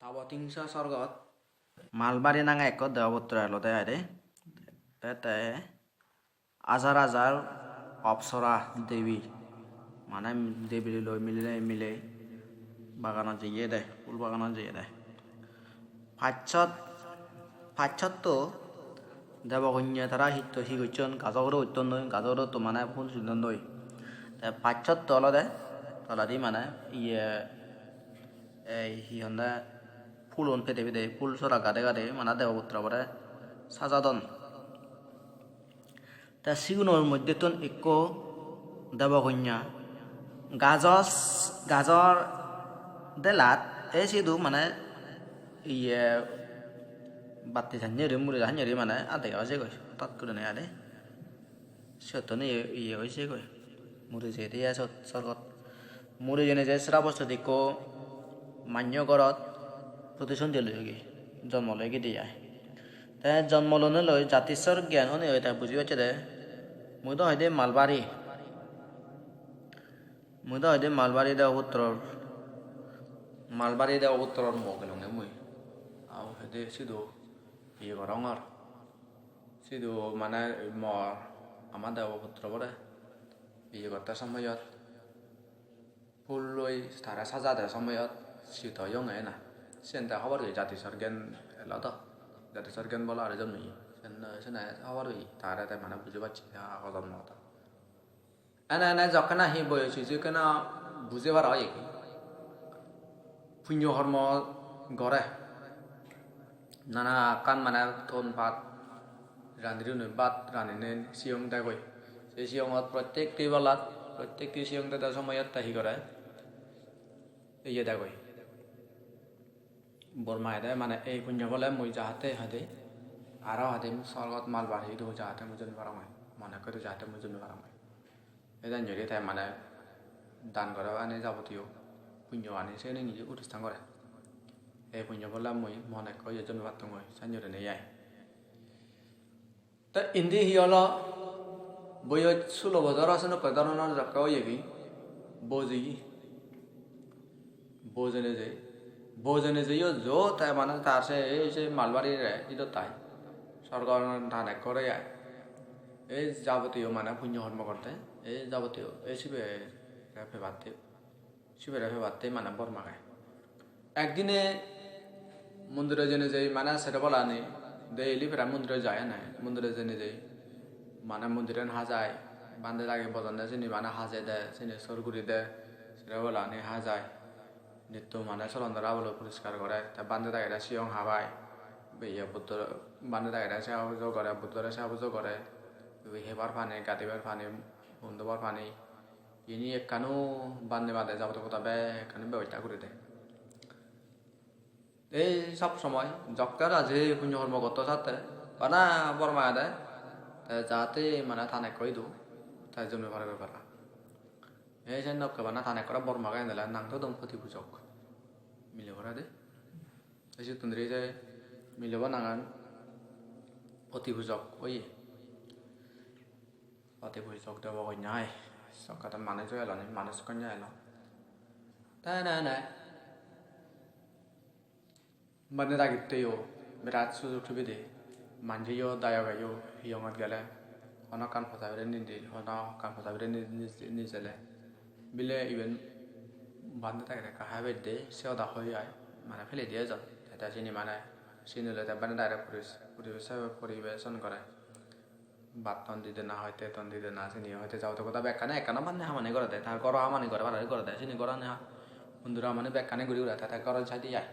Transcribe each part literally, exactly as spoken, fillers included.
Abotingsa sorgot Malbari nange ekko deboputro elode aide. Te, te ajar ajar opsora debi, mane debi loi milinei mile baganot jeye de, phul baganot jeye de. Pachchot, pachchotto debogonye tara hitto hi gocchon, gajo ugure utton noi, gajo ugure utton mane phul silon noi. Te pachchotto olode toledi mane iye, ei hi honde, phulun pede pede, phul sora gade gade mane deboputro bore sajadon. Te sigunor moddhettun ikko debogonye gajos, gajor delat ei sidu mane iye batti sannye guri, muri sannye guri mane adega oi jegoi, hothat gurinei ade. Siyottun iye, iye oi jegoi, muri jeyede ai sot sorgot. Muri jenei je Srabosti ikko mannyo gorot protisondhi loyegi, jonmo loyegi de ai. Te jonmo lonei loi jatisor gyan onei oi te buji pacche de, mui do hoide Malbari. Mui do hoide Malbari deboputro, Malbari deboputro mok elonge mui. Au hoide sidu iye gorongor. Sidu mane mor ama deboputro bore iye gotte somoyot, phul loi tare sajade somoyot sito oyonge ena. Siyen te hobor peye jatisor gyan elo do. Jatisor gyan bole aro jonmeye. Sen, sene hobor peye tare te mane buji pacche te ago jonmo hoda. Ene ene jokke nahi boyos oi, jokke na bujebar oi eki. Punyo hormo gore. Nana ekkan mane ton pat randinei, bat randinei siyong degoi. Se siyongot prottekti balat, prottekti siyong dede somoyot te hi gore? Iye degoi. Bor magede mane ei punyo bole mui jahate hoide aro hoide sorgot Malbari idu jahate mui jumi parongoi, mone hoide jahate mui jumi parongoi. Ei jani guri te mane dan gore ani jabotiyo punyo ani seni nije udistan gore. Ei punyo bole mui mone hoide jumi pattongoi, seni gurinei ai. Te indi hi olo, boyos sulo bojor ase, nokko doronor jokke oyegi, bojeye. Bojene je, bojene jeyo jo te mane tar se, ei se Malbari re idot tai. Sorgon dan ekkore ai. Ei jabotiyo mane punyo hormo gorte, ei jabotiyo, ei sibe re pebatte. Sibere pebatte mane bor mage. Ekdine mondiro jeinei jei mane sero bolani daily prai mondiro jai ene. Mondiro jeinei jei mane mondiran hajai, bhante dagi bojonde sini mane hajede, sini sor guride, sero bolani hajai. Nitto mane solonde rabolo poriskar gore, te bhante dagire siyong habai. Iye Buddho, bhante dagire seba pujo gore, Buddhore seba pujo gore. Hebar pani, gadibar pani, hundobar pani. Ini ekkano bhante bade jabotiyo hoda bekkani bebosta guri de. Ei sob somoi jokke raje punyo hormo gotto satte bana bor magede, te jahate mane ta nekko idu te jumi pare guri para. Ei sen dokke bana ta nekkore bor mage endele nang to dong poti pujok. Mile pore de. Ei sittun diri se milebo nangan poti pujok oye. Poti pujok debo goi nai. Sokkete manuj elo ni, manuj gonye elo. Te ene ene bhante dagitteyo birat sujog subide. Manjeyo dayogeyo hiyongot gele hono ekkan poja bire nidi, hono ekkan poja bire ni-, ni-, nijele. Bile iben bhante dagire ekka habet de, se hoda hoi ai, mane peledi ejon. Te, te sini mane, sini loi te bhante dagire puri, puri, poribeson gore. Bhat ton dide na hoite, ton dide na sini hoite, jabotiyo hoda bekkani ekkana bhante hamani gorede, tar goro hamani gore, barari gorede, sini gorani ha-, mundiro hamani bekkani guri guri te, te goro saide ai.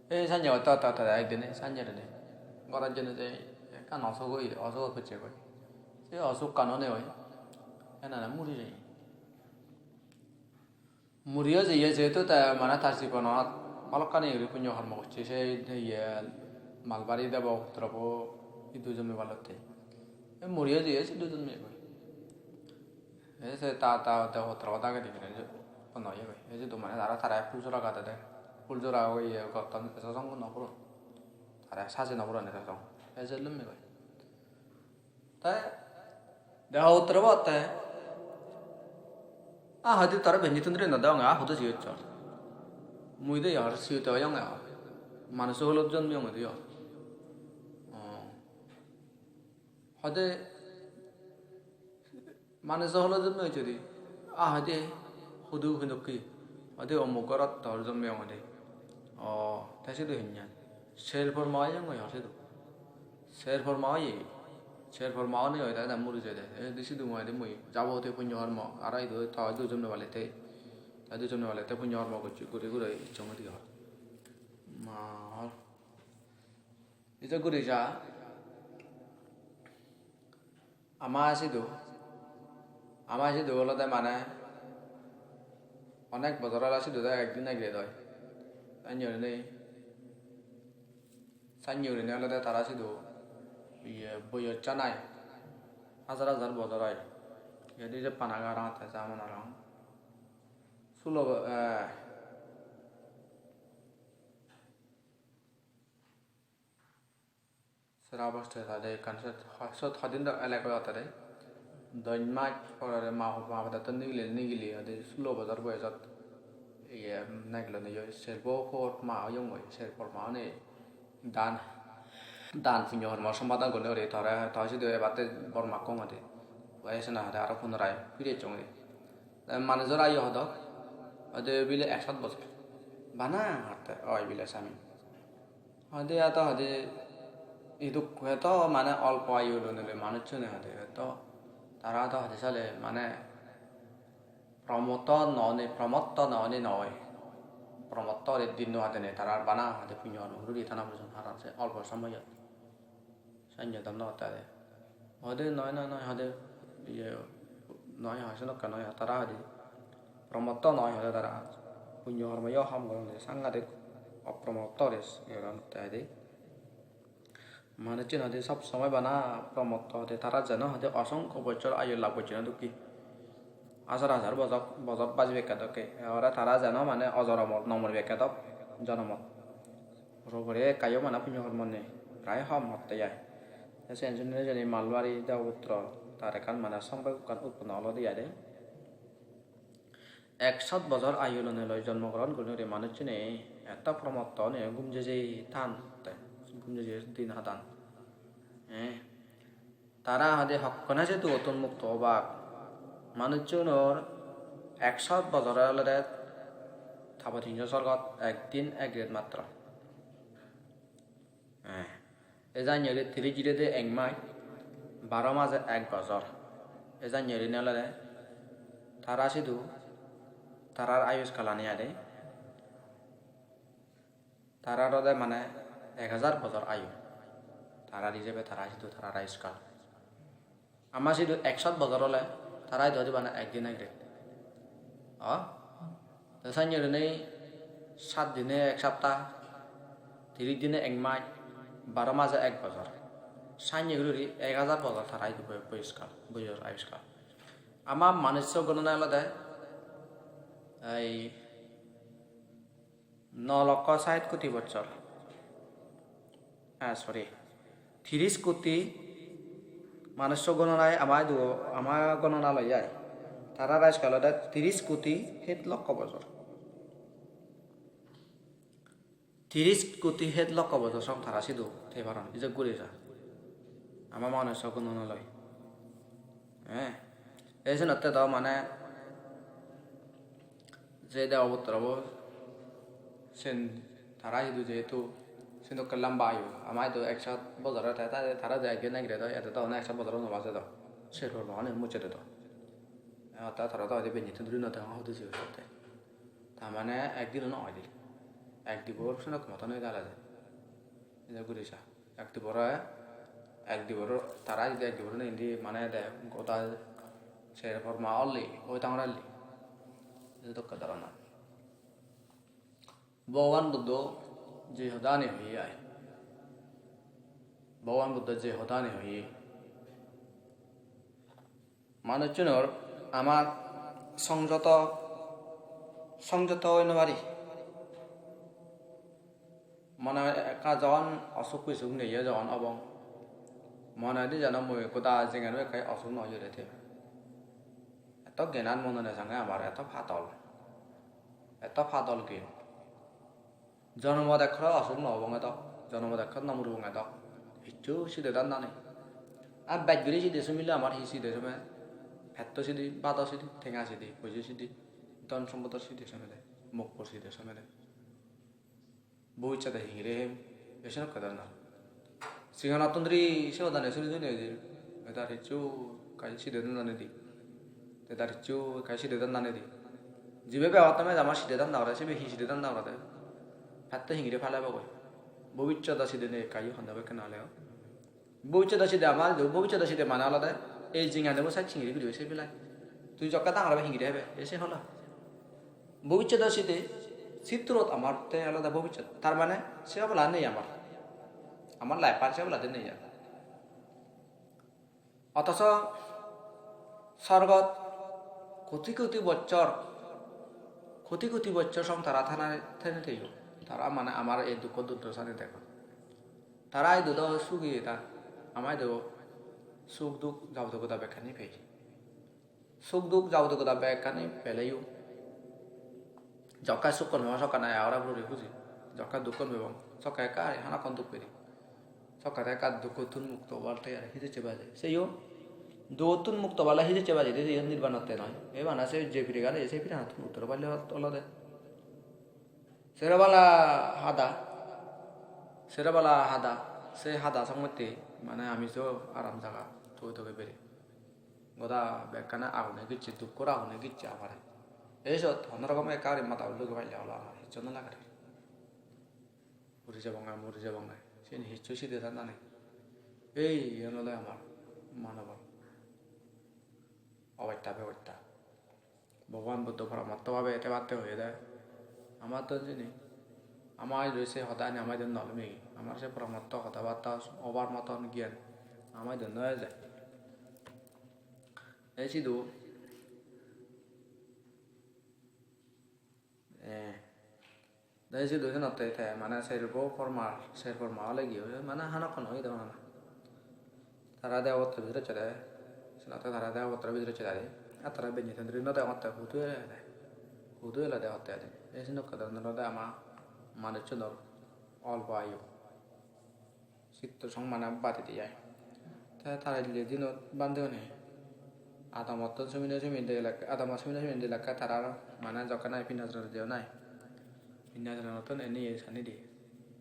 Ei sanye otte otte otte ekdin ei sanye rene gorot jeinei je ekkan osuk oye, osuk oye pocche goi. Se osukkan onei oi enana muri jeye. Muriyo jeye jehetu te mane tar jibonot balokkani guri punyo hormo gocche se iye Malbari debo putrobo idu jumi balotte. E muriyo jeye sidu jumi goi. E se ta, ta debo putrobo dagedi guri punno oye goi. E sidu mane tara, tara phul jora gadede. Phul jora oye gotton ejo song no puron. Tara saje no puron ejo song. E se lumme goi. Te debo putrobo te, "Ah, hoide tore benji tundri no degong, ah, hudu jiyochchor." Mui de yor siyot oyonge yor. Manujo holot jonmeyonge de yor. Oh. Hode manujo holot jonmeyonge de. Ah, hode hudu hinokki. Hode omuk gorot tor jonmeyonge de. Oh, te sidu hinyan. Ser por ma oyonge yor sidu. Ser por ma oye, ser por ma one oi, te ede muri jede. Ei de sidu mui, ede mui jabotiyo punyo hormo, aro idu to idu jonme pale te, to idu jonme pale te punyo hormo gocche, guri guri icchong udi hor. Ma hor. Idu guri ja. Ama sidu, ama sidu olode mane onek bojor olo sidu de ekdin ek ret oi. Sanne gurinei, sanne gurinei olode tara sidu iye boyos sanai hajar hajar bojor oi. Iyot ije panagar agonde, jamon arong. Sulo, eh, Sera boste tade ekkan sot, sot hodin do elek oyotte de. Dosh mas porore ma, ma badettun nigili, nigili ode sulo bojor boyosot iye negilonde yo, serbo por ma oyongoi, ser por ma onei dan, dan punyo hormo sompadon guri guri tore, tore sidu ebatte bor makkong ode. Oi sena hode aro punorai firi ecchong ode. Te manujor ayu hodok, ode bile ekshot bojor. Bana hotte oi bile sami. Hoide ado hoide iduk eto mane olpo ayu lonei manuchchune hoide eto tara do hoide sale mane promotto noni, promotto noni noi. Promotto ore dinno hadene tara bana hoide punyo hormo guri tana pujon haran se olpo somoyot. Sanyo dam no hotte ade. Hoide noi, noi, noi, hoide iye noi, hoi, sedokke noi, tara hoide promotto noi, hoide tara punyo hormo yo ham goronde, sangadik opromotto res, iye goronde hoide. Manuchchun hoide sob somoi bana promotto hoide, tara jeno hoide osongkho bojor ayu lab gocchon dokke. Hajar hajar bojor, bojor bajibekke dokke. Ore tara jeno mane ojor omor, no moribekke dok jonomot. Rogore ekkayo mane punyo hormo nei, prai hom hotte ai. Te sen sunne jeni Malwari deboputro tar ekkan mane sompok ekkan utponno olode ai de. Ekshot bojor ayu lonei loi jonmo grohon gurinei guri manuchchune etto promotto onei gum jeje than te, gum jeje din hadan. Eh. Tara hoide hokkene se dugottun mukto obak. Manuchchunor ekshot bojore olode tabotingso sorgot ekdin ek ret matro. Eh, ejanni olode tiris jirede ek mas, baro maje ek bojor. Ejanni olode tara sidu, tarar ayuskalani ade. Tarar olode mane ek hajar bojor ayu. Tarar ijebe tara sidu tarar ayuskal. Ama sidu ekshot bojor ole tara idu adi bana ekdin ek ret. O? Te sanne gurinei sat dine ek sapta, tiris dine ek mas, baro maje ek bojor. Sanne guri guri ek hajar bojor tara idu boy-, boyuskal, boyos ayuskal. Ama manusso gonona olode ei no lokko sait koti bojor. Ah, sorry. Tiris koti manusso gononai ama idu, ama gonona loi ai. Tara ayuskal olode tiris koti het lokko bojor. Tiris koti het lokko bojor song tara sidu thei paron, ijeb guri ja. Ama manusso gonona loi. Eh, ei senotte do mane je deboputro bo sen tara idu jehetu sen dokke lamba ayu, ama idu ekshot bojor te ta-, tara je ekjon ek ret oi, ede do hone ekshot bojor no baje do, ser por ma one mucche de do. Te tara do hoide benjettun duri no degong hoide je hotte. Ta mane ekdin no oide. Ek dibor senok moton oi dala je. Ede guri sa. Ek dibore, ek dibor, tara jodi ek dibor indi mane de goda ser por ma olli, oi tangor olli. Ede dokke dhoronor. Bhogoban Buddho je hodani hoye ai. Bhogoban Buddho je hodani hoye. Manuchunor amar songjoto, songjoto oi no pari. Mone hoi ekka jogon osuk bisuk neye jogon obong. Mone hoide jeno mui goda jinghani ekka osuk no oye re te. Etto gyanan mone no sange amar, etto padol. Etto padol gyan. Jonomot ekkore osuk no obonge dok, jonomot ekkore no muribonge dok. Hissu side danda nei. Ar bej guri side somile amar hi side some? Petto side, bado side, tenga side, poiso side, dhon sompodo side somede, mokko side somede. Bobissote hingiri hem, esenok hodana. Sigonottun dhuri se hodani suni suni ejir. Edar hissu ekka side danda nei di. Edar hissu ekka side danda nei di. Jibe begotte me jama side danda ore, sibe hi side danda ore de? Petto hingiri palebo goi. Bobissote side nei ekka yo honda bekkene oleo. Bobissote side amar idu, bobissote side mane olode ei jinghanibo saj singiri guribo se belai. Tui jokke dangor obe hingiri hebe, e se hola. Bobissote side, sitrot amar te olode bobissot. Tar mane se obola nei amar. Amar life-an se oboladi nei ar. Othoso sorgot koti koti bojjor, koti koti bojjor song tara thana, thene theyo. Tara mane amar ei dukko durdosa ani degon. Tara idu do sugi eta, ama idu suk duk jabotiyo goda bekkani pei. Suk duk jabotiyo goda bekkani peleyo. Jokke sukkon pebong, sokke nahi agora puri puri huji. Jokke dukkon pebong, sokke ekka hamakkai duk peri. Sokke te ekka dukkottun mukto obar te aro hijecche baje. Seyo dukkottun mukto obale hijecche baje de, iyan nirbanotte noi. E bana se je piregan, se piregan uttoro palle olode. Sero bala hada, sero bala hada, se hada song motte mane ami so aram jaga, toge toge bere. Goda bekkani agune gicche, dukko agune gicche amare. Ei sot hono rokom ekka guri mada ullo goi palle olo amar, hissu no lage. Muri jebonge, muri jebonge. Siyeni hissu side danda nei. Ei, iyan ole amar manobo obosta bebosta. Bhogoban Buddho poramotto bhabe thebatte hoyede. Amattun sini, ama idu se hodani ama idu no lumegi. Amar se poramotto, hodabatta, obar moton gyan ama idu no eje. Ei sidu, eh, Te sidu senotte te mane serbo porma, ser porma ole giyoi, mane hanakkon oyede parapang. Tara degongtte bidire ecchede, senotte tara degongtte bidire ecchede adi. Ar tara benne sendri no degongotte, hudu elede, hudu elede hotte adi. Ei senokke dhoronor olode ama manuchunor olpo ayu. Sitto song mane badidi ai. Te tara ille dinot bhante une adamottun sumine sumine degilak-, adamot sumine sumine degilak-, tarar mane jokke nahi pinna jana jeyon ai. Pinna jananottun eni ye sanidi.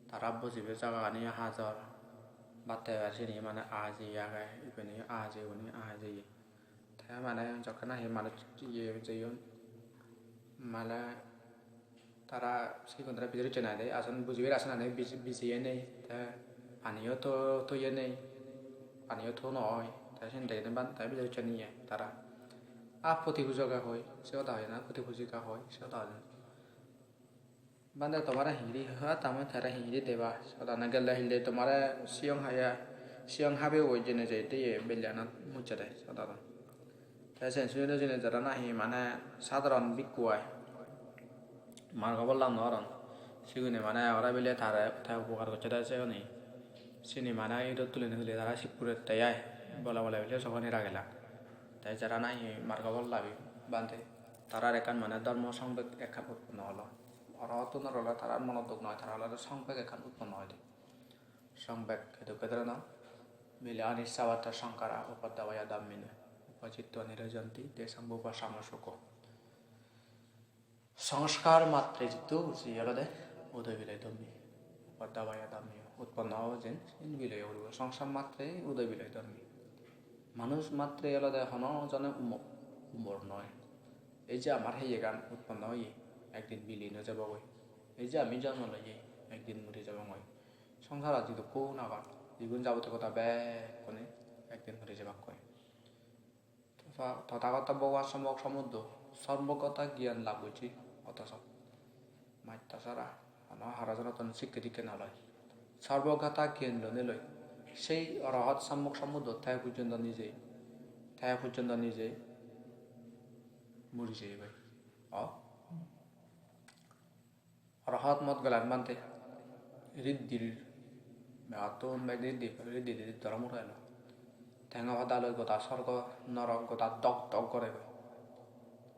Tara bojibar jagagani hajor. Batte hebar sini mane aji age, ibeni aji, uni aji. Te mane jokke nahi manuj ye jeyon, mane tara sigun tara bidire ecche naide, ason bujibar asonani bij-, bijeye nei, te paniyo to-, toye nei, paniyo to no oi, te siyen degede bhante bidire ecche niye tara. A poti pujo ga hoi, se hoda hoyena, poti pujika hoi, se hoda hoyena. Bhante tomare hingiri ha, tame tare hingiri deba. Sodana gelle hille tomare siyong haya, siyong habe oi jene jai de ye bellanot mucchede sodana. Te sen sujine sujine jara nahi mane sadharon bhikkhu ai. Margo phol lab no oron. Sigune mane ora bile tare te upokar gocchede sigune. Sini mane idot tulinei tuli tara sip purette ai. Bole bole bile sogoni ragela. Te jara nahi margo phol labi bhante. Tarar ekkan mane dhormo songbek ekkan utponno olo. Orohottunor ole tarar monot duk noi, tara olode songbek ekkan utponno oide. Songbek edokke dhoronor, mile anissavattha saṅkhara upaddavaya dhammino, uppajjitvā nirujjhanti tesaṃ vūpasamo sukho. Sanskar matre jitto, je olode udoy biloy dhormi, upaddavaya dhammino, utponno obo jen, sen biloy guribo. Sanskar matre udoy biloy dhormi. Manuj matre olode hono jone umo-, umor noi. Ei je amar heyegan utponno oye, ekdin bilin oi jebogoi. Ei je ami jonmo loye, ekdin muri jebongoi. Songsarot jidukkun agon, jigun jabotiyo hoda bekkune ekdin muri jebakkoi. Totha-, Tothagoto Bhogoban Sommok Sombuddho sorbogota gyan lab gocche, othoso matta sara hono hara jonottun sikke dikke no loi. Sorbogota gyan lonei loi sei Arahat Sommok Sombuddho te pojjonto nije, te pojjonto nije muri jeyegoi. O, Arahat mot gelan bhante, riddhir, megattun bej riddhi, riddhi, riddhi dhormo elo. Tenga pada loi goda sorgo, norok goda dok dok goregoi.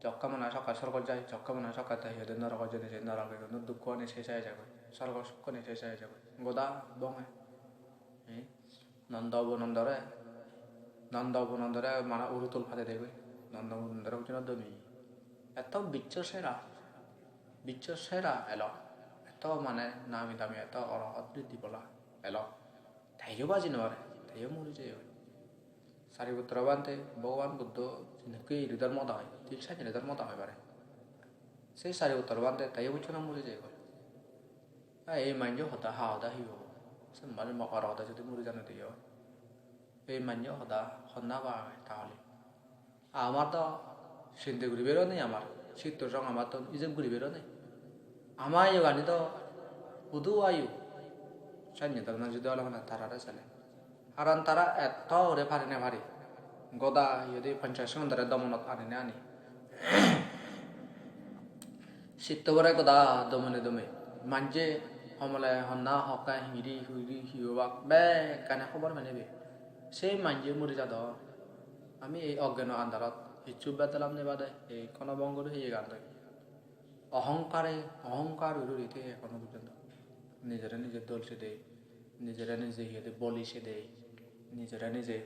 Jokke mone sokke sorgot jai, jokke mone sokke te iyot norogot jeinei se norogo dukko ani se sai jagoi. sorgo sukkani se se jegoi. Goda bonge. Eh? Nondo Bunondore, Nondo Bunondore mane urutul pade degoi. Nondo Bunondore hojjeno domi. Etto biccho sera, biccho sera elo. Etto mane nami dami, etto orohot riddhi bola elo. Teyo baji no pare, teyo muri jeyegoi. Sariputra Bhante, Bhogoban Buddho, sinukke iri dhormo da hoi, thik sannye dhormo da hoi pare. Se Sariputra Bhante, teyo buccho na muri jeyegoi. A, ei manjo hoda, ha hoda hi obo? Se mane mo oro hoda jodi muri jano de oi. Ei manjo hoda honna ba age tahole. Amar do sinde guribar o nei amar. Sitto song amattun ijeb guribar o nei. Ama iyegani do hudu ayu. Sannye dhoronor jodi olong na tarare sele. Karon tara etto guri pari ne pari. Goda iyedi Panchasinghodore domonot anine ani. Sitto bore goda domone dome. Manje homole honna hokke hingiri hingiri hi obak bekkani hobor pene be. Se manje muri jadon. Ami ei oggeno andarot hissu bedelam nei bade ei hono bongor heyegan doi. Ohongkare, ohongkar guri guri theye ehono porjonto. Nijere nije dol sede, nijere nije hi hoide boli sede, nijere nije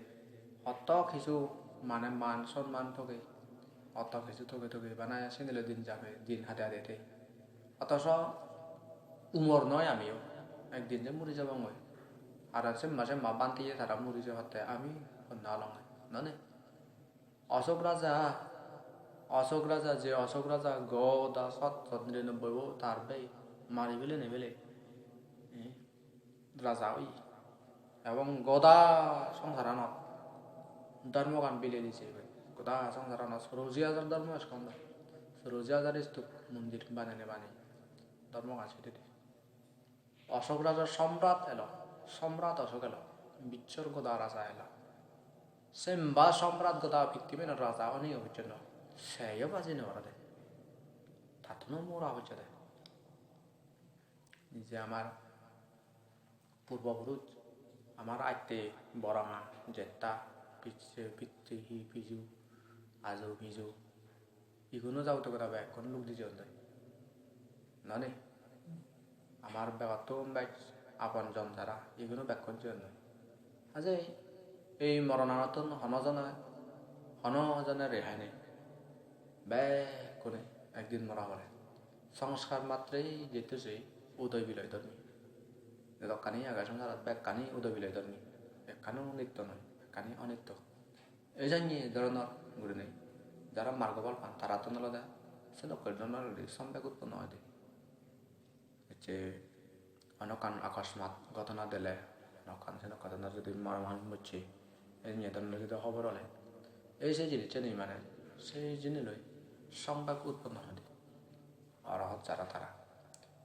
hotto hissu mane man sonman toge, hotto hissu toge toge bana sini loi din jage, din hade hade theye. Otoso umor noi amiyo, ekdin je muri jebongoi. Aro semba semba bhante ye tara muri jebatte ami honna olonge, noni? Osok raja, Osok raja, je Osok raja goda sot sot nirinobboi bo tar bei mari bele ne bele, eh, raja oye. Ebong goda songsaranot dhormogan bilei di jeyegoi. Goda songsaranot soroji hajar dhormo iskon do. Soroji hajar stup mondir banene banei dhormogan siri di. Osok raja somrat elo, somrat Osok elo, bichor goda raja elo. Semba somrat goda pittimino raja oneyo hojje no, seyo baji no parede. Tattuno mora hojje de. Nije amar purbo puruj, amar atte borama, jetta, pisse, pitte, hi, piju, aju, piju, iguno jabotiyo goda bekkun luk di jeyon doi. Noni? Amar begottun bej apon jon jara, iguno bekkun jeyon doi. Haje ei moronanottun hono jone, hono jone rehai nei. Bekkune ekdin mora pore. Songskar matrei jetto sei udoy biloy dhormi. Jedokkani age songsarot bekkani udoy biloy dhormi. Ekkano nitto noi, bekkani onitto. Ei janye dhoronor gurinei jara margo phol pan, tarattun olode sedokke dhoronor guri sombek utponno oide. Ecche hono ekkan akosmat ghotona dele, hono ekkan sen ekkan jodi mora manuj mocche, ei niye dhoronor jodi hobor ole, ei se jinissani mane, se jiniloi sombek utponno oide. Orohot jara tara.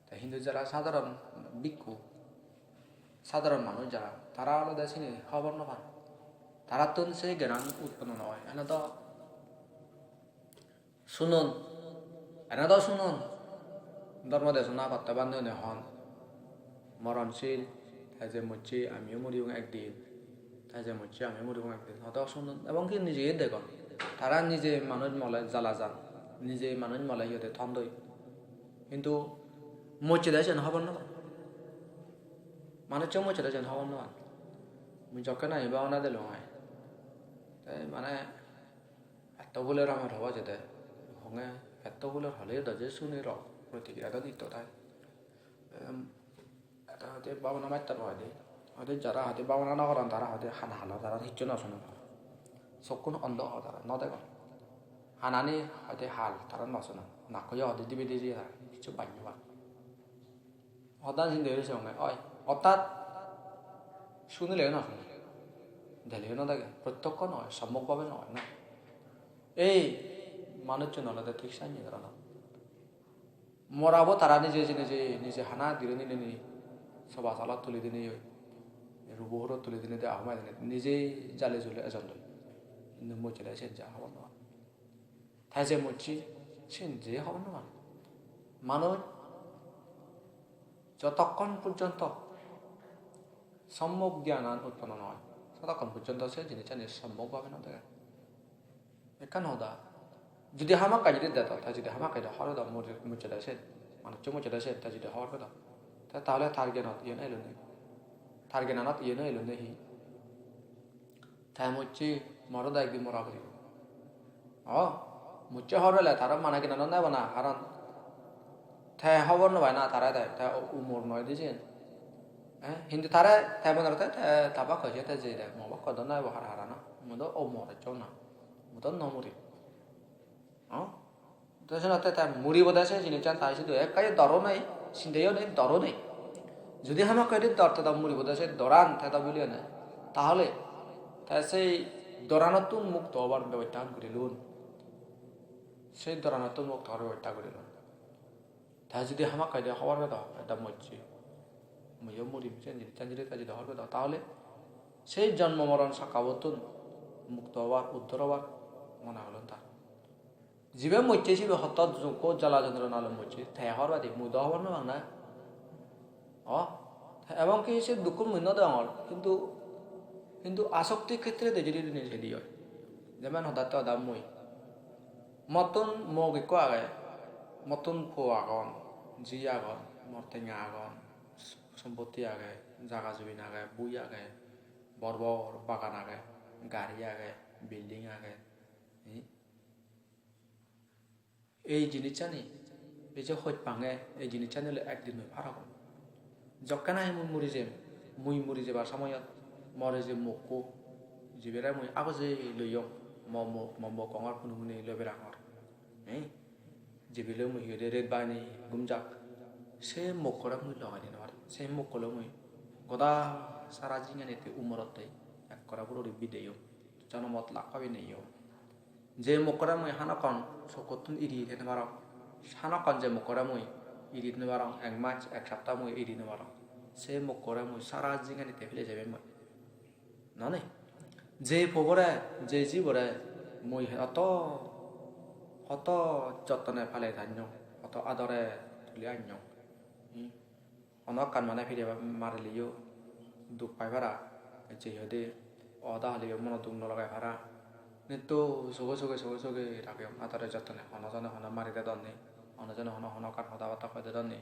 Te hintu jara sadharon bhikkhu, sadharon manuj jara, tara olode sini hobor no pan. Tarattun se gyanan utponno no oi. Ene do sunon, ene do sunon. Dhormo desona patte bhante hone hon. Moronsil, te je mocche amiyo muriyung ekdin. Te je mocche amiyo muriyung ekdin. Hodo sunon. Ebong ki nije degon. Tara nije manuj mole jala jan. Nije manuj mole hi hoide thondoi. Hintu mocche de sen hobor no pan. Manuccho mocche de sen hobor no pan. Mui jokke nahi bhabana delung ai. Te mane etto phuler amar hobo jede. Honge etto phuler hole do je suni rok protikriya do nitto thai. Em, Te hoide bhabana mattor hoide, hoide jara hoide bhabana no goron, tara hoide hana hala, tara hissu no sunon. Sokkun ondo, tara no degon. Hanani hoide hal, tara no sunon. Nakkoyo hoide dibe dibe tara hissu baj no pan. Hodan sinde guri se honge, oi, ortat sunileyo no sunon. Deleyo no dege, protyokko noi, sommok bhabe noi na. Ei manuchchun olode thik sanye dhoronor. Morabo tara nije nije, nije hana diri ninei, soba salot tuli dinei, rubo hurot tuli dinei, de ahoma dinei, nije jale jule ejon doi. Hintu mocche de sen ja hobor no pan. Te je mocche, sen je hobor no pan. Manuj jotokkon porjonto sommok gyanan utponno no oi, totokkon porjonto se jinissani sommok bhabe no dege. Ekkan hoda, judi hamakkai judi dedo, te judi hamakkai do hobor pedo, mor-, mocche de sen, manuccho mocche de sen, te judi hobor pedo, Te tahole tar gyanot iyen elo nei? Tar gyananot iyen elo nei hi? Te mocche, moro do ekdin mora puribo. O, mocche hobor pele taro mane gyananot nebo na, karon te hobor no pai na tare de, te umor noi de siyen. Eh, hintu tare te mone gorode te, te bak hoye te jei de, mo bak hodo no ebo har harana. Mo do umor eccho na. Mo do no muri. O? Te senotte te muribo de se jinissan, ta sidu ekka doro nei, sindeyo nei, doro nei. Judi hamakkai de dor, te do muribo de se doran, te do biliyone. Tahole te sei doranottun mukto obar bebosta guri lun. Sei doranottun mukto obar bebosta guri lun. Te judi hamakkai de hobor pedo, ekdom mocche, muiyo murim, sen jinissan judi te judi hobor pedo, tahole sei jonmo moron sakkabottun mukto obar, uddhar obar mone holon tar. Jibe mocche sibe hotto dukko jala jontrona loi mocche, te hobor padi, mui do hobor no pang na. O, te ebong ki se dukko mui no degongor, hintu, hintu asokti khetre de judi jinis hedi oi. Jemon hodatte hoda mui. Mottun mok ikko age, mottun po agon, ji agon, mor tenga agon, sompotti age, jaga jobin age, bui age, bor bor bagan age, gari age, building age. Hi? Ei jinissani, ei je hoj pange, ei jinissani ole ekdin noi parapang. Jokke nahi mui muri jem, mui muri jebar somoyot mor ei je mokko, jibere mui agojei loyong, mo mok, mo mok hongor, hune hune loi berangor. Ei, jibe loi mui hi hoide ret bani gum jak, se mokkore mui logai di no parim. Se mokko loi mui goda sara jinganitte umorotte ekkore purori bideyong, jonomot lak pabi neyong. Je mokkore mui hanokkon sokkottun iri iri no parong, hanokkon je mokkore mui iri no parong, ek mas, ek sapta mui iri no parong, se mokkore mui sara jinganitte pele jebem mui. Noney? Je pobore, je jibore mui hoto, hoto jottone pale tannong, hoto adore tuli annong. Hmm. Hono ekkan mane pire marileyo duk pai para, je hoide oda holeyo mono duk no lage para. Nitto soge soge, soge soge rageyong adore jottone, hono jone hono mari dedon nei, hono jone hono, hono ekkan hoda batta hoi dedon nei.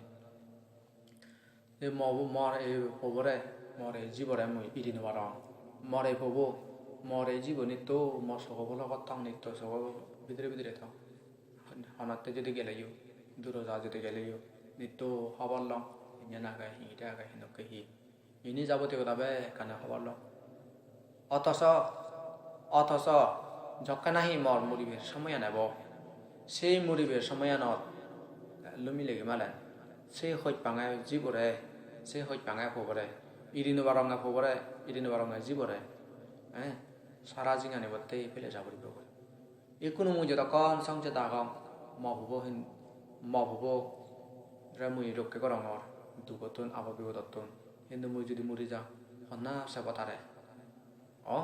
Ei mo-, mor ei pobore, mor ei jibore mui iri no parong. Mor ei pobo, mor ei jibo nitto mor sogo bolo gottong, nitto sogo bidire bidire tong. Honotte judi geleyo, duro ja judi geleyo, nitto hobor long, hiyen age, hingiri age, hinokke hi. Ini jabotiyo goda bekkani hobor long. Otoso, otoso jokke nahi mor muribar somoyan ebo, sei muribar somoyanot lumi legi malen, sei hoj pange jibore, sei hoj pange pobore, iri no paronge pobore, iri no paronge jibore, eh, sara jinganibotte pele ja puribo goi. Ikkunu mui jodokkon song jeda agong, mo pubo hin-, mo pubore mui rokke gorongor dugottun, abot bipodottun. Hintu mui judi muri jang, honna sebo tare? O?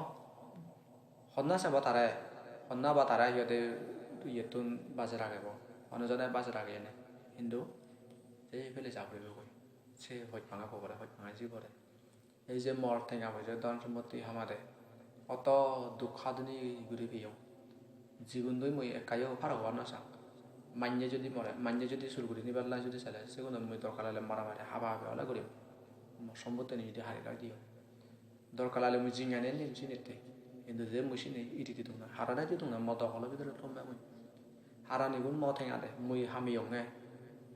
Honna sebo tare? Honna ba tare iyot, iyettun baje ragebo? Hono jone baje rageye ne? Hintu se pele ja puribo goi. Se hoj pange pobore, hoj pange jibore. Ei je mor tenga poije, dhon sompotti hamade, oto duk haduni guri peyong. Jibondoi mui ekkayo parok obar no sang. Manye judi more, manye judi sur guri nibar lai judi sele, sigunot mui dorkar ole maramari haba habi ole gurim. Mor sompottini judi hari loi diyo. Dorkar ole mui jingani anim sinitte. Hintu je mui sini iri didung na, harare didung na, mo doholo bidire thombe mui. Haranigun mo tenga de, mui hamiyonge,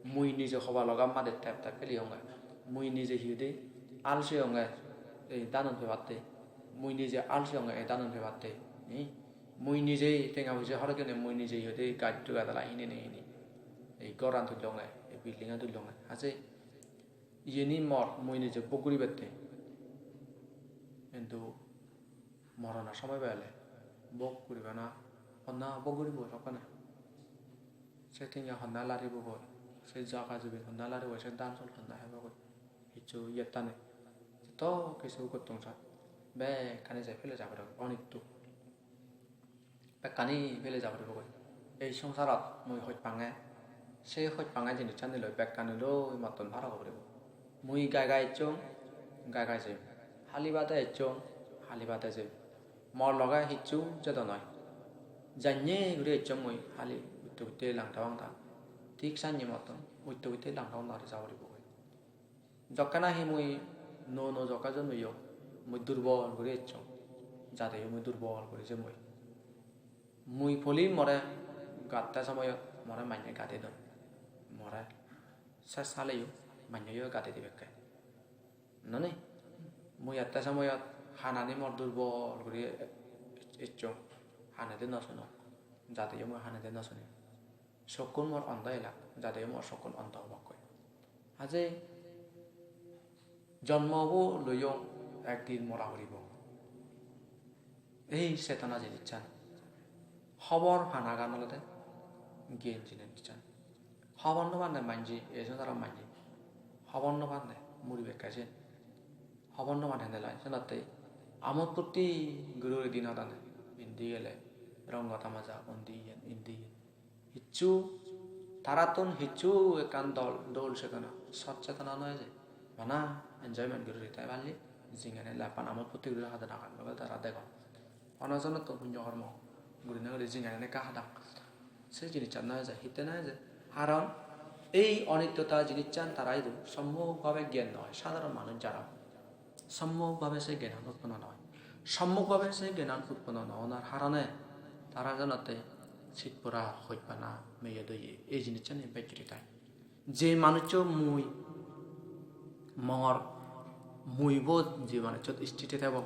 mui nije hobalo gam madi tep tep peliyonge, mui nije hi hoide alsi onge ei danun pebatte, mui nije alsi onge ei danun pebatte, hi? Mui nije tenga poije horoj gene mui nije hi hoide gaj duga dala hinine hini, ei goran tullonge, ei building an tullonge, haje iyeni mor, mui nije bok guribatte. Hintu morona somoy pele bok guribana honna bok guribo sokkene? Se tenga honna laribo goi? Se jaga jobin honna laribo? Se dhan sol honna hebo goi? Hissu iyettani. Joto hissu gotton sat, bekkani je pele jabodon onitto. Bekkani pele ja puribo goi. Ei songsarot mui hoj pange, se hoj pange jinissaniloi bekkani loi mottun parok puribo. Mui gai gai ecchong, gai gai jem. Hali bade ecchong, hali bade jem. Mor loge hissu jedo noi. Janye guri ecchong mui, hali utte utte langta bangta. Thik sanye mottun utte utte langta bangta guri ja puribo goi. Jokke nahi mui nuo nuo jokke jonmeyong, mui durbol guri ecchong, jadeyo mui durbol guri jonmeyong. Mui poli more gatte somoyot more manye gade don, more ses saleyo manyeyo gade dibekke. Noni? Mui ette somoyot hanani mor durbol guri ecchong, hanede no sunong, jadeyo mui hanede no sunong. Sokkun mor ondo elak, jadeyo mor sokkun ondo obakkoi. Haje jonmobo loyong, ekdin mora puribo. Ei chetona jinissan, hobor panagan olode gyan jinissan. Hobor no pande manje, ei songsarot manje hobor no pande, muribekke siyen. Hobor no pan hendelai, senotte amot phutti guri guri din hodane, indi gele rongo tamaja, undi iyen, indi iyen. Hissu, tarattun hissu ekkan dol, dol chetona, sot chetona no eje. Bana enjoyment guri guri tai palli, jingani life-an amot phutti guri hadanagan loge tara degong. Hono jonottun punyo kormo gurinei guri jinganine ekka hadang. Se jinissan no eje, hitte no eje? Karon ei onityota jinissan tara idu sommok bhabe gyan noi, sadharon manuj jara sommok bhabe se gyanan utponno noi. Sommok bhabe se gyanan utponno no onar karone tara janotte sit pora, hojpana, meye doye ei jinissani bej guri tai. Je manuccho mui mor, muibo je manucchot sthiti thebo,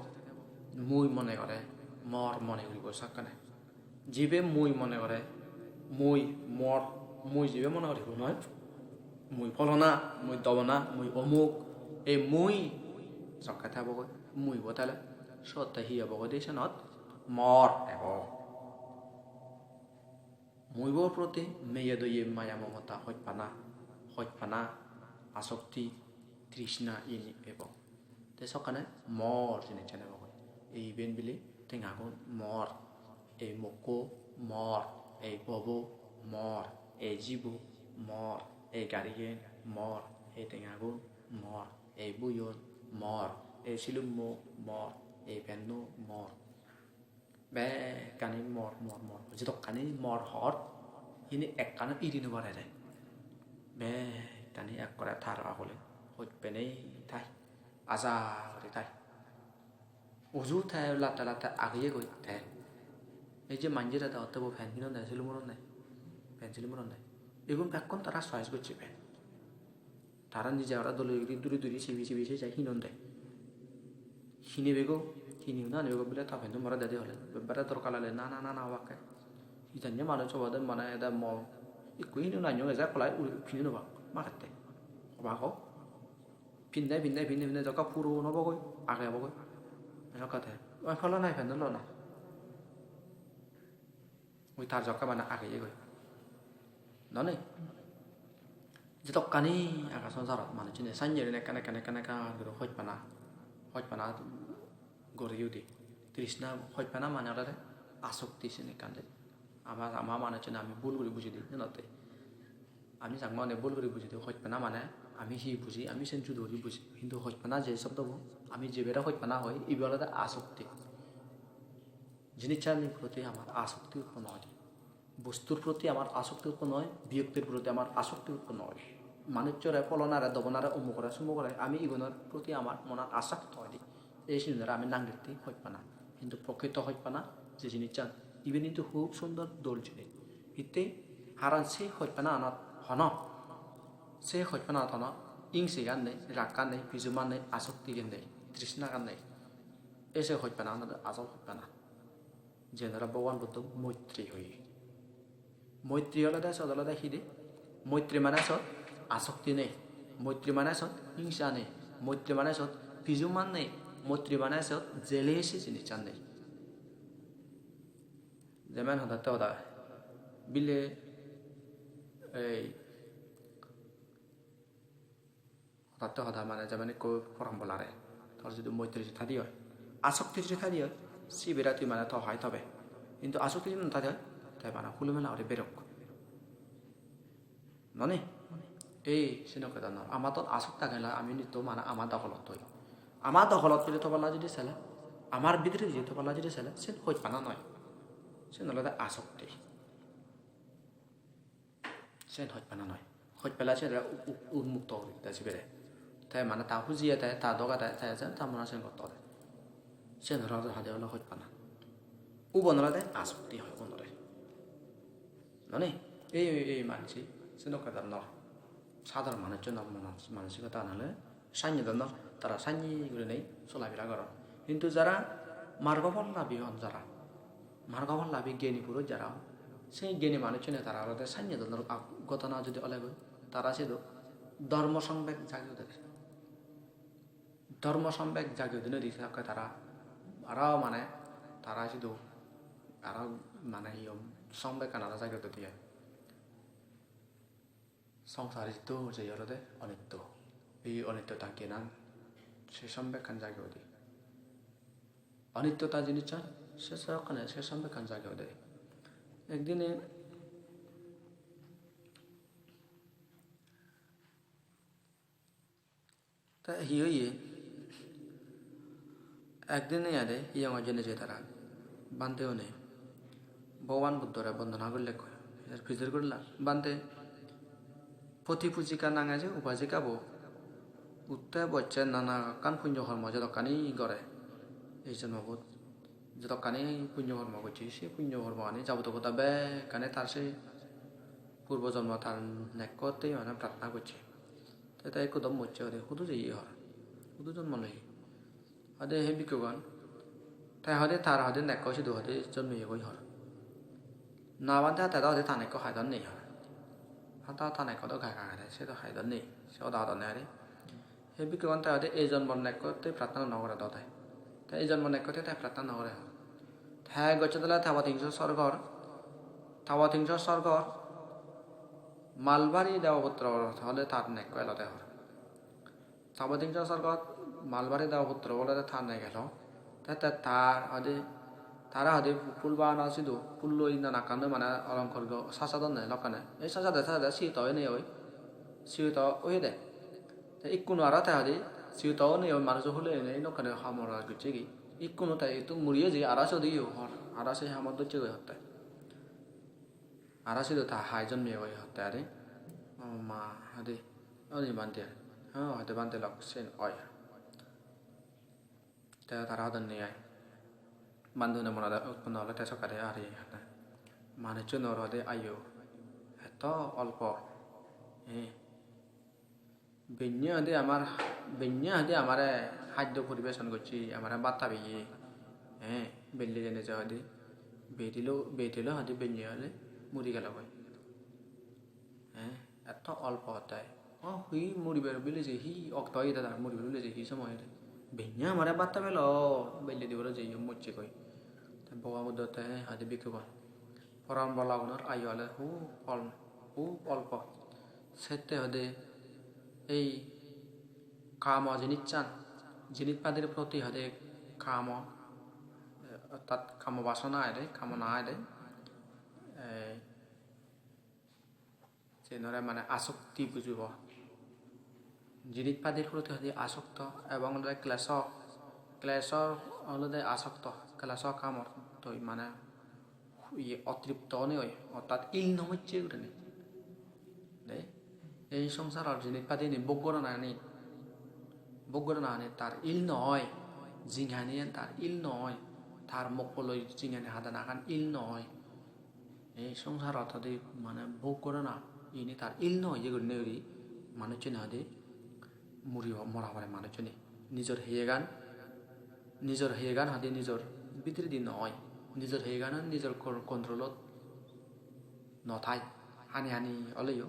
mui mone gore, mor mone guribo sakkene. Jibe mui mone gore, mui mor, mui jibe mone gore, huro noi, mui pholona, mui dobona, mui omuk, ei mui jokke thebogoi, muibo thele, sot te hi obogoi de senot? Mor ebo. Muibor proti meye doye maya momota, hojpana, hojpana, asokti, trishna ini ebo. Te sokkene mor jinissan ebo goi. Ei iben bili tengagun mor, ei mokko mor, ei bobo mor, ei jibo mor, ei gariyen mor, ei tengagun mor, ei buyon mor, ei silummo mor, ei penno mor. Bekkani mor, mor, mor. Jedokkani mor hor, hini ekkano iri no pare de. Bekkani ekkore tar agole hoj penei thai, aja guri thai. Uju te latte latte ageye goi te. Ei je manjere degotte bo pen hinonde, silum uronde. Pen silum uronde. Igun bekkun tara choice gocche pen. Tara nije aro dole guri duri duri sibi sibi se jai hinonde. Hinibego, hini huna anibego bile ta pen do more dede hole. Bare dorkar lagile na, na, na, na obakke. Hi janye manuj obode mane ede mo ikko hini huna anyo eje kolai uri pini no bak. Magette. Obak o. Pinde, pinde, pinde, pinde, jokka puron obo goi, age obo goi. Jokka te, oi pholonai pen do lona. Ui tar jokka bana ageye goi. Nonei? Jedokkani age songsarot manuchchune sannye gurinei ekkan, ekkan, ekkan, ekkan guri hojpana, hojpana guri udi. Trishna, hojpana mane olode asokti, sen ekkan de. Ama, ama manuchchune ami bul guri bujidi, jenotte. Ami Changma une bul guri bujidi, hojpana mane ami hi buji, ami sen judo guri buji. Hintu hojpana je sobdobo, ami jebere hojpana hoi, ibe olode asokti. Jinissanir proti amar asokti utponno oide. Bostur proti amar asokti utponno oi, biyoktir proti amar asokti utponno oi. Manuchchore, pholonare, dobonare, omukore, sumukore, ami igunor proti amar monot asokto oide. Ei sinore ami nang ditte hojpana. Hintu prokrito hojpana je jinissan, iben hintu hub sundor dol jinis. Hitte? Haron se hojpana anot hono, se hojpana anot hono ingsegan nei, raggan nei, pijuman nei, asoktigan nei, trishnagan nei. Ei se hojpana anot asol hojpana. Jiyenore Bhogoban Buddho moitri hoye. Moitri olode sot olode hi de? Moitri mane sot asokti nei. Moitri mane sot hingsa nei. Moitri mane sot pijuman nei. Moitri mane sot jealousy jinissan nei. Jemen hodatte hoda bile ei hodatte hoda mane jemen ikko porom bolare tor judi moitri judi thadi oi, asokti judi thadi oi, sibere tui mane to hai tobe. Hintu asokti judi no thadi oi, te mane hulo mela guri berok. Noni? Ei, senokke dhoronor. Amattun asokti agele ami nitto mane ama dokolot oi. Ama dokolot judi toballa judi sele, amar bidire judi toballa judi sele, sen hojpana noi. Sen olode asokti. Sen hojpana noi. Hojpela sere u-, u-, unmukto guri de sibere. Te mane ta hujiye te, ta doga te, te je ta mona sen gotto de. Sen olode hade olo hojpana. Ubon olode asokti hoi ubonore. Noni? Ei, ei, ei mansi, senokke donnor. Sadharon manucchun manos-, manosikota nale sanye donnor. Tara sanye gurinei solafera goron. Hintu jara margo phol labi on jara, margo phol labi gyani purush jara, sei gyani manucchune tara olode sanye donnor. Ak-, ghotona judi olegoi, tara sidu dhormo sombek jagi udede. Dhormo sombek jagi udinedi sedokke tara aro mane tara sidu aro mane hi hom sombekkan aro jagi udede ai. Songsar jiddo jeye olode onitto. Ei onittota gyanan se sombekkan jagi udi. Onittota jinissan se sokkene se sombekkan jagi udi. Ekdine te hi oye? Ekdin iyede hiyongot jeinei je tara bhante une Bhogoban Buddhore bondona gurilekkoi, pijor gurilak, "Bhante, poti pujika nange je upajikabo utte bocche nana ekkan punyo hormo jodokkani gore ei jonmobot, jodokkani punyo hormo gocche, se punyo hormogani jabotiyo goda bekkani tar se purbo jonmo tar nekko otte mane prarthona gocche." Te, te ekko do mocche hoide, "Hudu jeye?" hor. "Hudu jonmo loye?" Hoide he bhikkhugan, te hoide tar hoide nekko sidu hoide jonmeyegoi hor. Na bhante, te do hoide ta nekko hai don nei hor. Ha, ta, ta nekko do gai gai agede, se do hai don nei, se hoda hodonne are. He bhikkhugan te hoide ei jonmor nekko te prarthana no gore do te. Te ei jonmor nekko te, te prarthana no gore hor. Te gocche dole Tabotingso sorgor, Tabotingso sorgor Malbari deboputro ole tar nekko elode hor. Tabotingso sorgot Malbari deboputro olode tar nek elo. Te, te tar hoide, tara hoide phul bagano sidu, phulloi nanakkan mane olongkor go sajadonne lokkene. Ei sajade sajade siyoto oinei oi. Siyoto oyede. Te ikkunu aro te hoide siyoto oinei oi manujo hulei oinei lokkene hamor gocchegi. Ikkunu te ittu muri eje aro siyot iyo hor. Aro se hamot docchegoi hotte. Aro sidu ta hai jonmeyegoi hotte adi. O ma, adi. Oni bhante. Ha, hoide bhante lok sen oi. Te tara hodonne ai. Bhante une monot utponno ole te sokkade ari. Manuchunor hoide ayu etto olpo. Eh. Benne hoide amar, benne hoide amare haddo poribeson gocche, amare bhat habeye. Eh, belle jene je hoide, bedilo, bedilo hoide benne hoide muri gelogoi. Eh, etto olpo hotte. O, hi muribar bile je, hi okto oye dada, muribar bile je, hi somoy oye de. Benne amare bhat habelo, belle dibolo jeye mocchegoi. Te Bhogoban Buddho te hoide bhikkhugun. Poran bolagunor ayu ole hub ol-, hub olpo. Sette hoide ei kamo jinissan, jinis padir proti hoide kamo, eh, ortat kamo basona aide, kamona aide, eh, siyenore mane asokti bujibo. Jinis padir proti hoide asokto ebong olode klesho, klesho olode asokto, klesho kamor toi mane iye otripto onei oi, ortat il no mocche gurinei. De, ei songsaror jinis padini bhog goronani, bhog goronani tar il no oi, jinghaniyan tar il no oi, tar mokkoloi jinghani hadanagan il no oi. Ei songsarot hoide mane bhog gorana ini tar il no oye gurinei guri manuchchune hoide muribo, mora pore manuchchune. Nijor heyegan, nijor heyegan hoide nijor bidiredi no oi. Nijor heyegan nijor kon-, kontrolot no thai. Hani hani oleyo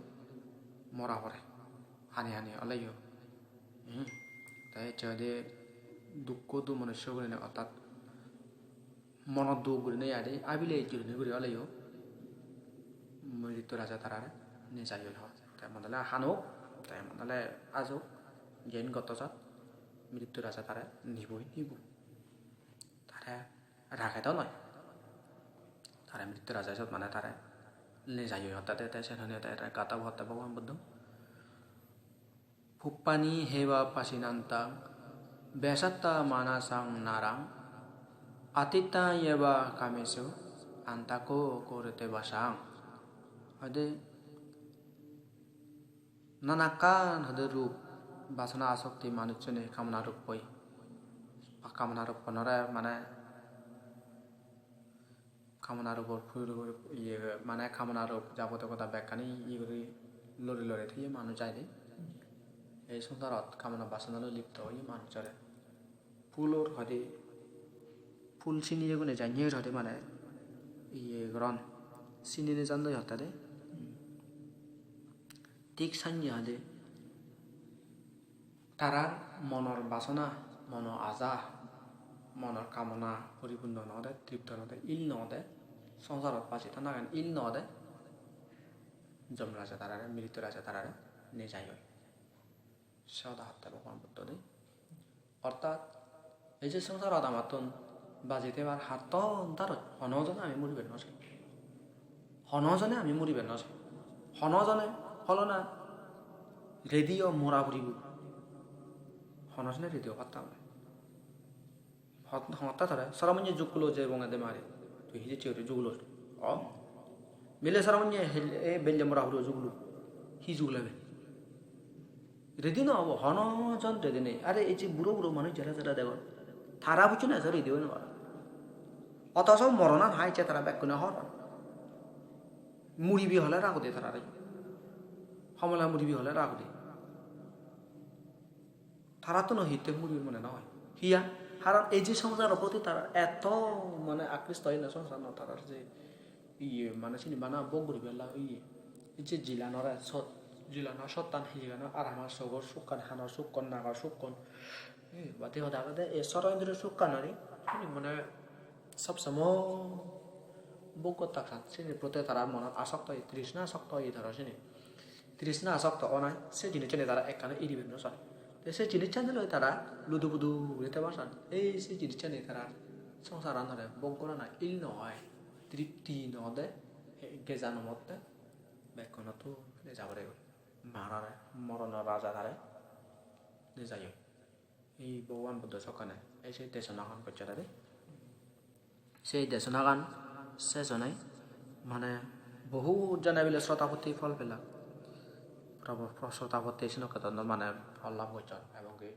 mora pore. Hani hani oleyo. Hmm. Te ecche hoide dukko dumonojjo gurinei ortat monot duk gurinei adi, abilej gurinei guri oleyo Mrittu Raja tarare nejai oi hor. Te mone ole hanok, te mone ole ajok, jen gotto sat Mrittu Raja tare niboi nibo. Tare rage do noi. Tare Mrittu Raja sot mane tare nejai oi hotte de, te sen hone te, te gatabo hotte Bhogoban Buddho. Puppani heva pasinantang, vesatta manasang narang, atitta yeva kamesu, antako korete basang. Hoide, nanakkan hoide rup, Basona asokti manuchchune kamana ruppoi, kamana rupponore mane kamana rupor puri, iye, mane kamana rup jabotiyo hoda bekkani iye guri lori lori thoye manuj aide. Ei songsarot kamana basona loi lipto oye manujore. Pulor hoide, pul sini jegune janye hoide mane iye goron, sini nejandoi hotte de. Thik sanye hoide tarar monor basona, mono aja, monor kamona puripunno no ode, tripto no ode, il no ode, songsarot baji thanagan il no ode, Jom raja tarare, Mrittu raja tarare nejai oi. Se hoda hotte Bhogoban Buddho de. Ortat ei je songsarot amattun baji thebar hatton darot hono jone ami muribar no sei. Hono jone ami muribar no sei. Hono jone holona ready o mora puribo. Hono jone ready o patta noi. Hot-, hotta tore, saramonye jukkulo je bonge de mare. Tui hije chiyori jukkulo. O? Mile saramonye hel-, e belle mora huro jukkulo. Hi jukkulabe? Ready no obo, hono jon ready nei. Are ei je buro buro manuj jara jara degon. Tara buccho na ready oi no pare. Otoso moronan hai je tara bekkune hor. Muribi hole ragode tarare. Homola muribi hole ragode. Tarattun hitte muribar mone no oi. Hiya? Haron ei je songsaro proti tarar eto mane akristo oye na, songsar no tarar je iye mane sini bana bhog guribar la oye. Ei je jilanore sot, jilano sottan hiyegano aramar sogor sukkan, hanor sukkan, nagor sukkan. Eh, bati hoda agede ei soro indriyo sukkanore sini mane sob somoy bhog gottak sat, sini proti tarar monot asokto oye, trishna asokto oye tara sini. Trishna asokto onai, se jinissani tara ekkana iribar no san. Te se jinissani loi tara ludu budu guri thebar san. Ei se jinissani tara songsaranore bhog gorana il no oi, tripti no ode, he, geja no motte, bekkunottun nejabare goi. Marare, morono raja tare nejai oi. Ei Bhogoban Buddho sokkene, ei se desonagan gocchede de. Sei desonagan sej onei mane bohut jone bile srotapotti phol pelak. Probo-, pro-, srotapotti sinokke do mane phol lab gocchon, ebong ki